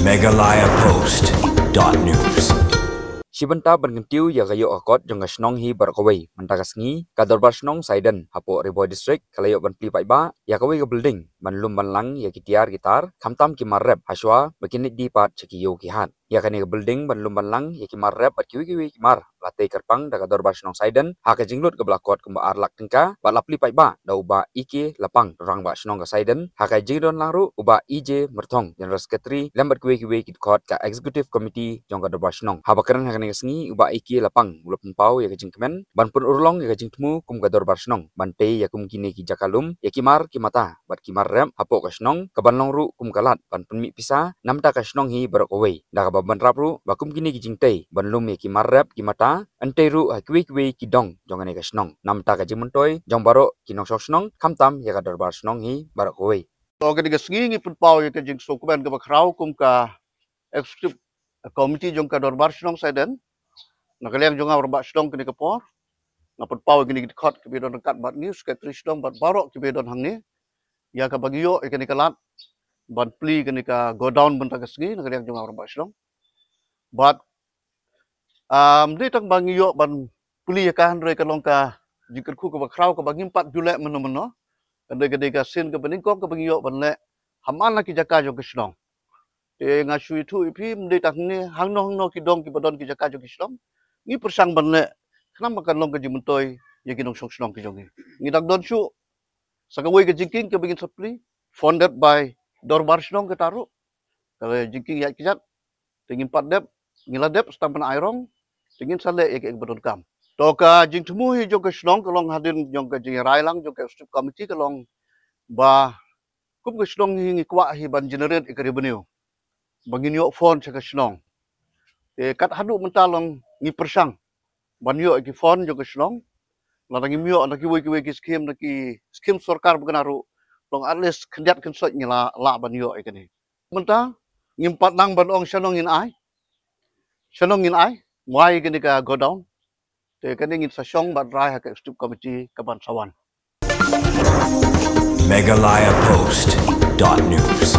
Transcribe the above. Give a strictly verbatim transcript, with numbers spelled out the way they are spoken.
Meghalaya Post dot news. Shi bynta ban kyntiew ïa ka ïoh ka kot jong ka shnong hi baroh kawei, mynta ka sngi ka Dorbar Shnong Saiden hapoh Ri Bhoi District ka la ïoh ban plie paidbah ïa kawei ka building ban lum ban lang ïa ki tiar ki tar, khamtam ki mar rep, hashwa ba kin leit die pat sha ki ïew ki hat. Ïa kane ka building ban lum ban lang ïa ki mar rep bad kiwei kiwei ki mar la tei kyrpang da ka Dorbar Shnong Saiden ha ka jinglut kaba la kot kumba ar lak tyngka, bad la plie paidbah da u Bah E K Lapang, Rangbah Shnong ka Saiden, ha ka jingdon lang ruh u Bah E J Myrthong, General Secretary, lem bad kiwei kiwei ki dkhot ka Executive Committee jong ka Dorbar Shnong. Haba kren ha kane ka sngi, u Bah E K Lapang u la pynpaw ïa ka jingkmen ban pynurlong ïa ka jingthmu kum ka Dorbar Shnong ban tei ïa kum kine ki jaka lum ïa ki mar ki mata bad ki mar rep hapoh ka shnong, kaban long ruh kum ka lad ban pynmih pisa na bynta ka shnong hi baroh kawei. Da kaba bynrap ruh ba kum kine ki jingtei ban lum ïa ki mar rep ki mata, yn tei ruh ha kiwei kiwei ki dong jong kane ka shnong, na bynta ka jingmyntoi jong baroh ki nongshong shnong, khamtam ïa ka Dorbar Shnong hi baroh kawei. To, kane ka sngi ngi pynpaw ïa ka jingsngewkmen kaba khraw kum ka Executive Committee jong ka Dorbar Shnong Saiden, na ka liang jong nga u Rangbah Shnong kane ka por, nga pynpaw ïa kine ki dkhot kiba don ryngkat bad ngi, Secretary Shnong bad baroh kiba don hangne, ïa kaba ngi ïoh ïa kane ka lad ban plie kane ka godown mynta ka sngi na ka liang jong nga u Rangbah Shnong. Bad, ah, ym dei tang ba ngi ïoh ban plie ïa ka, hynrei ka long ka jingkyrkhu kaba khraw kaba ngim pat ju leh mynno mynno. Ka dei, ka dei ka sien kaba nyngkong kaba ngi ïoh ban leh ha man la ki jaka jong ka shnong. Te nga shu ïathuh ïa phi, ym dei tang hangne, hangno hangno ki dong kiba don ki jaka jong ki shnong, ngi pyrshang ban leh khnang ba kan long ka jingmyntoi ïa ki nongshong shnong ki jong ngi. Ngi dang don shuh sa kawei ka jingkieng kaba ngin sa plie, funded by Dorbar Shnong kata ruh. Ka jingkieng ïaid kjat, te ngim pat dep, ngi la dep sa tang ban ai rong, te ngin sa leh ïa kaei kaba donkam. To, ka jingthmu hi jong ka shnong ka long hadien jong ka jingïarai lang jong ka Executive Committee ka long ba kum ka shnong hi ngi kwah hi ban generate ïa ka revenue ba ngin ïoh fund sha ka shnong. Te kat haduh mynta long ngi pyrshang ban ïoh ïa ki fund jong ka shnong. Lada ngim ïoh na kiwei kiwei ki scheme, na ki scheme sorkar ba kane ruh, long at least khyndiat khynsoit ngi lah, lah ban ïoh ïa kane. Mynta ngim pat nang ban ong shano ngin ai, shano ngin ai wai kane ka godown. Te kane ngin sa shong bad rai ha ka Executive Committee kaban sa wan. Meghalaya Post dot news.